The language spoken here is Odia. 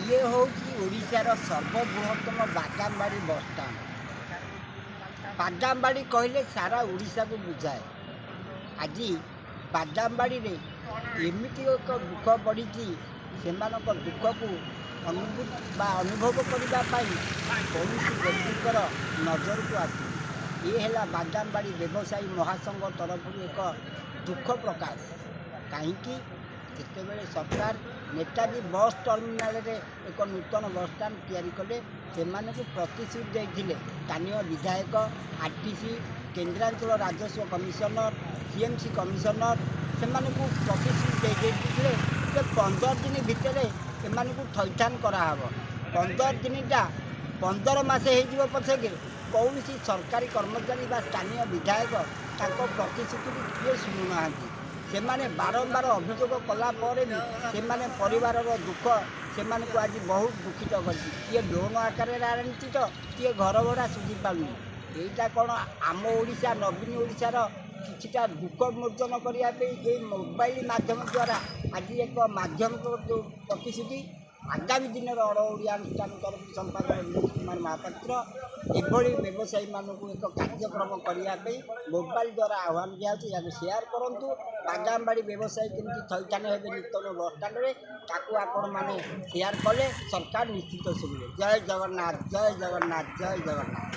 ଇଏ ହେଉଛି ଓଡ଼ିଶାର ସର୍ବବୃହତ୍ତମ ବାଦାମବାଡ଼ି ବସଷ୍ଟାଣ୍ଡ। ବାଦାମବାଡ଼ି କହିଲେ ସାରା ଓଡ଼ିଶାକୁ ବୁଝାଏ। ଆଜି ବାଦାମବାଡ଼ିରେ ଏମିତି ଏକ ଦୁଃଖ ପଡ଼ିଛି, ସେମାନଙ୍କ ଦୁଃଖକୁ ଅନୁଭୂତ ବା ଅନୁଭବ କରିବା ପାଇଁ କୌଣସି ବ୍ୟକ୍ତିଙ୍କର ନଜରକୁ ଆସୁନି। ଇଏ ହେଲା ବାଦାମବାଡ଼ି ବ୍ୟବସାୟୀ ମହାସଂଘ ତରଫରୁ ଏକ ଦୁଃଖ ପ୍ରକାଶ। କାହିଁକି, ଯେତେବେଳେ ସରକାର ନେତାଜୀ ବସ୍ ଟର୍ମିନାଲରେ ଏକ ନୂତନ ବସଷ୍ଟାଣ୍ଡ ତିଆରି କଲେ, ସେମାନଙ୍କୁ ପ୍ରତିଶ୍ରୁତି ଦେଇଥିଲେ ସ୍ଥାନୀୟ ବିଧାୟକ, ଆର୍.ଟି.ସି, କେନ୍ଦ୍ରାଞ୍ଚଳ ରାଜସ୍ୱ କମିଶନର, ସି.ଏମ୍.ସି କମିଶନର। ସେମାନଙ୍କୁ ପ୍ରତିଶ୍ରୁତି ଦେଇଦେଇଥିଲେ ଯେ 15 ଦିନ ଭିତରେ ଏମାନଙ୍କୁ ଥଇଥାନ କରାହେବ। 15 ଦିନଟା 15 ମାସ ହେଇଯିବ ପଛକେ କୌଣସି ସରକାରୀ କର୍ମଚାରୀ ବା ସ୍ଥାନୀୟ ବିଧାୟକ ତାଙ୍କ ପ୍ରତିଶ୍ରୁତିକୁ କିଏ ଶୁଣୁନାହାନ୍ତି। ସେମାନେ ବାରମ୍ବାର ଅଭିଯୋଗ କଲା ପରେ ବି ସେମାନେ ପରିବାରର ଦୁଃଖ ସେମାନଙ୍କୁ ଆଜି ବହୁତ ଦୁଃଖିତ କରିଛି। କିଏ ଲୋନ୍ ଆକାରରେ ଆଣିଛି ତ କିଏ ଘର ଭଡ଼ା ଶୁଝି ପାରୁନି। ଏଇଟା କ'ଣ ଆମ ଓଡ଼ିଶା, ନବୀନ ଓଡ଼ିଶାର କିଛିଟା ଦୁଃଖ ମୋଚନ କରିବା ପାଇଁ ଏଇ ମୋବାଇଲ ମାଧ୍ୟମ ଦ୍ୱାରା ଆଜି ଏକ ମାଧ୍ୟମ ଯେଉଁ ପ୍ରତିଶ୍ରୁତି, ଆଗାମୀ ଦିନର ଅଣ ଓଡ଼ିଆ ଅନୁଷ୍ଠାନ ତରଫରୁ ସମ୍ପାଦକ ବିନୋଦ କୁମାର ମହାପାତ୍ର ଏଭଳି ବ୍ୟବସାୟୀମାନଙ୍କୁ ଏକ କାର୍ଯ୍ୟକ୍ରମ କରିବା ପାଇଁ ମୋବାଇଲ ଦ୍ୱାରା ଆହ୍ୱାନ ଦିଆହେଉଛି। ଏହାକୁ ସେୟାର କରନ୍ତୁ। ବାଦାମବାଡ଼ି ବ୍ୟବସାୟୀ କେମିତି ଥଇଥାନ ହେବେ ନୂତନ ବସଷ୍ଟାଣ୍ଡରେ, ତାକୁ ଆପଣମାନେ ସେୟାର କଲେ ସରକାର ନିଶ୍ଚିତ ଶୁଣିବେ। ଜୟ ଜଗନ୍ନାଥ, ଜୟ ଜଗନ୍ନାଥ, ଜୟ ଜଗନ୍ନାଥ।